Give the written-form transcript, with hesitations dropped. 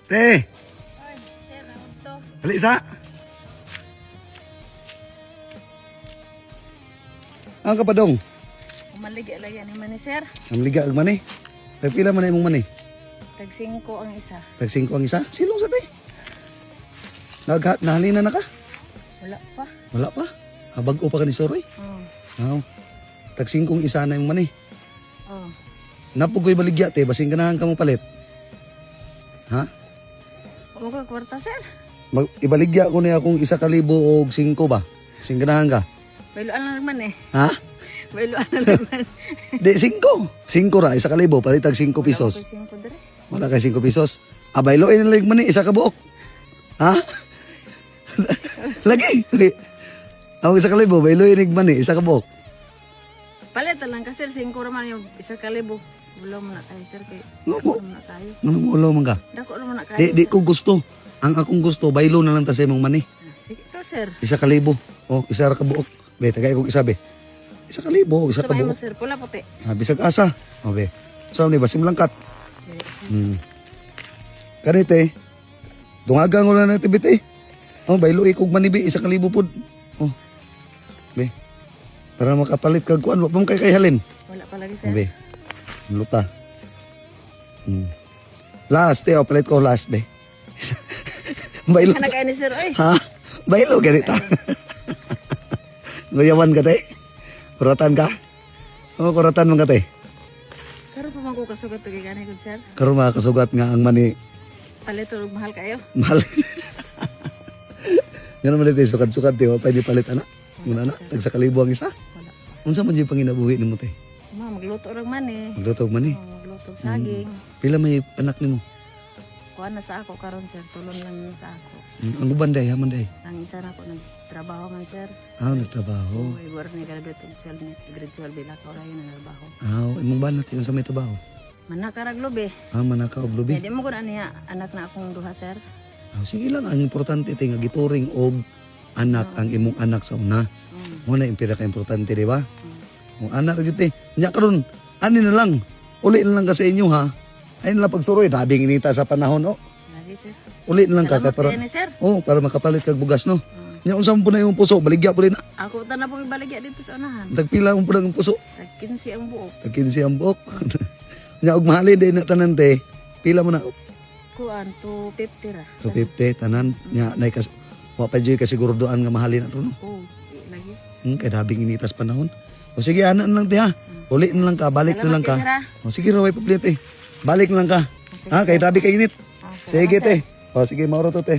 Te, Ay, sir, ako to. dali sa. Ang kapadong, Umaligi alaya ni man ni sir. ang liga ang mani. Tagpila man na imong mani? Tag 5 ang isa. Tag 5 ang isa. Silong sa te. Naghat nahalina na ka? Wala pa. Wala pa. Ah, bag-o pa ka ni Soroy. Oh. Ah, tag 5 ang isa na imong mani. Oh. Napugoy baligya te, basin ganahan ka mo palit. Ha? Wa ko kwarta, sir. Mag, ibaligya ko niya akong 1,000 og 5 ba? Basin ganahan ka. Bayloan lang man eh. Ha? Bayloan na lang man. Di, 5. 5 ra, 1,000, palitag 5 pesos. Wala ko 5 dire. Wala kay 5 pesos. Abay, loin na lang man ni, isa ka buok. Ha? Lagi. Lagi. Ang 1,000, bayloin nig man ni, isa ka buok. Palit na lang ka, sir, 5 ra man yung 1,000. Wala mo na kayo, sir, kay Ano dako man na kayo. Ano mo ulo man ka? Dako naman na kayo. Di, di ko gusto. Ang akong gusto, baylo na lang ta sa imong mani. Ah, sige ka, sir. 1,000. Oh, isa ra ka buok. Be, tagay kong isa be. 1,000, isa ka Sabay mo, buok. sir, pula puti. Ha, bisag asa. O be. So ni basim langkat. Kanite. Dungaga ko na natin bite. Oh, baylo ikog manibi 1,000 pud. Oh. Be. Para makapalit kag kuan, wa pa mo kay kayhalin. Wala pa lagi, sir. Be. Luta. Last, eh, oh, palit ko last, be. Baylo. Anak kayo ni sir, oy. Ha? Baylo ganita. Guyawan ka te? Kuratan ka? Oh, kuratan man ka te. Karon pa man ko kasugat to gani ko, sir. Karon makakasugat nga ang mani Palit og mahal kayo. mahal. Ganun man ito, sukad-sukad te, wa pa di palit ana. Muna na, tag sa kalibo ang isa. Wala. Unsa man jud panginabuhi nimo te? Ma, magluto ra man eh. Magluto og mani. Oh, magluto og saging. Pila may anak nimo? Kuan na sa ako karon, sir, tulon lang yun sa ako. Ang uban day, haman day. Ang isa na ako nagtrabaho man, sir. Ah, nagtrabaho. Oh, igor ni graduate og 12 ni grade 12 bila ka ora yun nagtrabaho. Ah, imong bana te unsa may trabaho? Manakarag lubi. Ah, manaka og lubi. Di mo ko na niya anak na akong duha, sir. Ah, sige lang, ang importante te nga gituring og anak ang imong anak sa una. Mo na yung pinaka-importante, di ba? Kung anak ra gyud te. Nya karon, ani na lang. Uli na lang ka sa inyo ha. Ay na lang pagsuroy, tabing inita sa panahon oh. Lagi, sir. Uli na lang ka Salamat kay para kayo ni sir. oh, para makapalit kag bugas no. Nya unsa mo po na imong puso, baligya po na. Ako ta na pong ibaligya dito sa unahan. Tagpila mo po na ang puso. Tag 15 ang buok. Tag 15 ang buok. Nya og mahalin din na tanan te. Pila mo na? Kuan 250 ra. 250 tanan. Nya nay kas wa pa jud kasiguraduan nga mahalin ato no. Oh, di lagi. Kay dabing initas panahon. O sige, ana na lang te ha. Uli na lang ka, balik na Salamat lang ka. kay sir, ha. O sige, raway pablite. Balik na lang ka. Sige, Ha, kay dabi kay init. Ah, salamat, Sige sir. te. O sige, mauro to te.